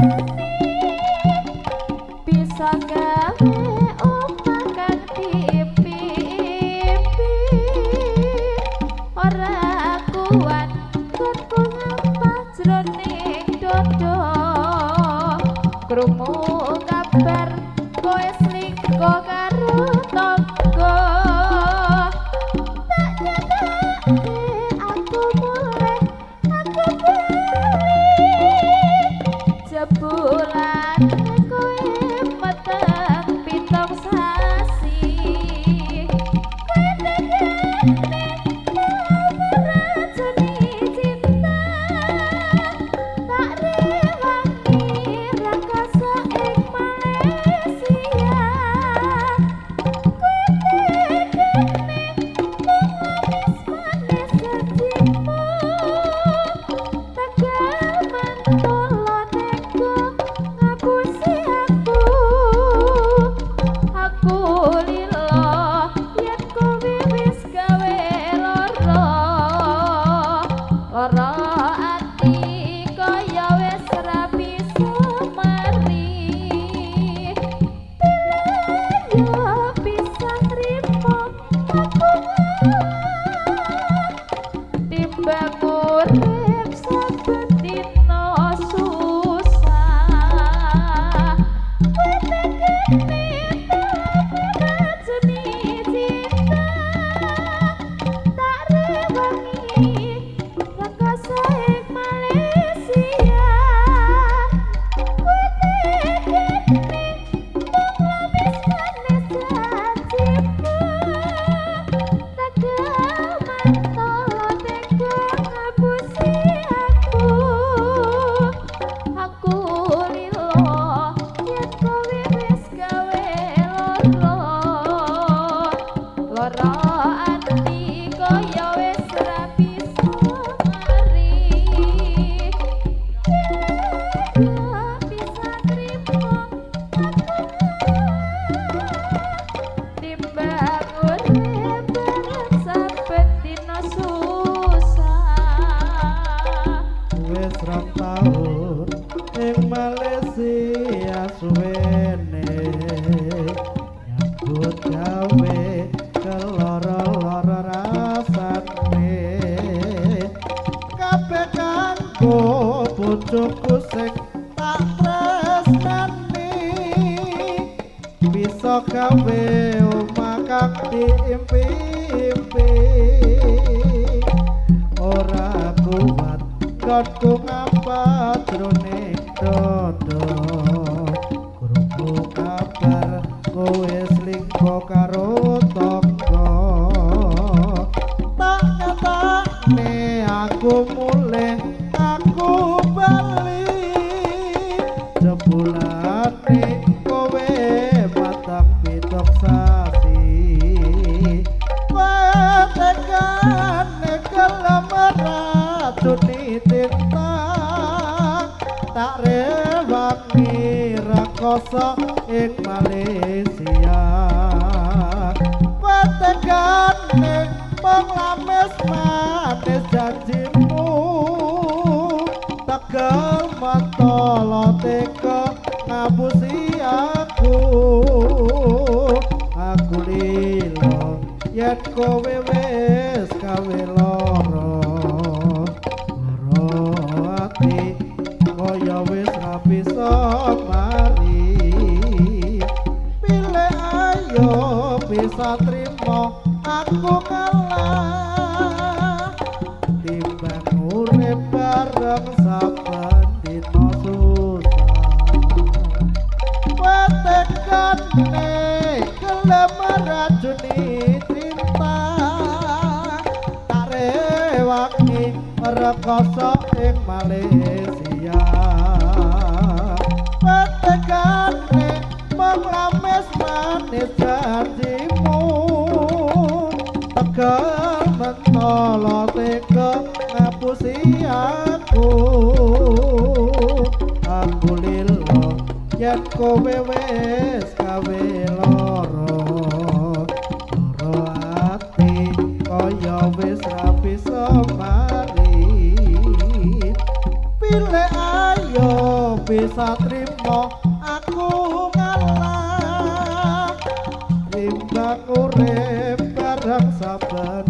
tresnani bisa gawe omah kang diimpi-impi ora kuat nggonku ngampah jroning dodo krungu kabar kowe selingkuh karo tangga tak nyatake aku mulih aku bali jebulane kowe meteng pitung sasi kowe tegene racuni cinta tak rewangi rekasa ing Malaysia kowe tegene mung manis manis janjimu tegal mentolo tega ngapusi aku aku lilo yen kowe wis gawe lara lara ati kaya wis ra bisa mari yo bisa trimo aku ngalah timbang urip saben dina susah kowe tegene racuni cinta tak rewangi rekasa ing Malaysia kowe tegene mung lamis manis janjimu tegal mentolo tega ngapusi aku aku lilo yen kowe wis gawe lara lara ati kaya wis ra bisa mari yo bisa trimo aku ngalah timbang urip bareng saben dina susah Wis rong taun ing Malaysia suwene nyambut gawe keloro-loro rasane kabeh kanggo bojoku sing tak tresnani bisa gawe omah kang diimpi-impi ora kuat nggonku ngampah jroning dodo krungu kabar kowe selingkuh karo tangga tak nyatakne aku mulih aku bali jebulane kowe matang pitung sasi kowe tegane gelem racuni tinta tak rewangi rekoso ing Malaysia kowe tegane mung lamis manis janjimu tegal mentolo tega ngapusi aku aku lilo yen kowe wis gawe lara lara ati kaya wis ra bisa mari pilih ayo bisa trimo aku ngalah timbang urip bareng saben dina susah kowe tegane gelem racuni cinta tak rewangi rekoso ing Malaysia kowe tegane mung lamis manis janjimu tegal mentolo tega ngapusi aku aku lilo yen kowe wis gawe lara lara ati kaya wis ra bisa mari. Pilih bisa trimo aku ngalah, timbang urip bareng saben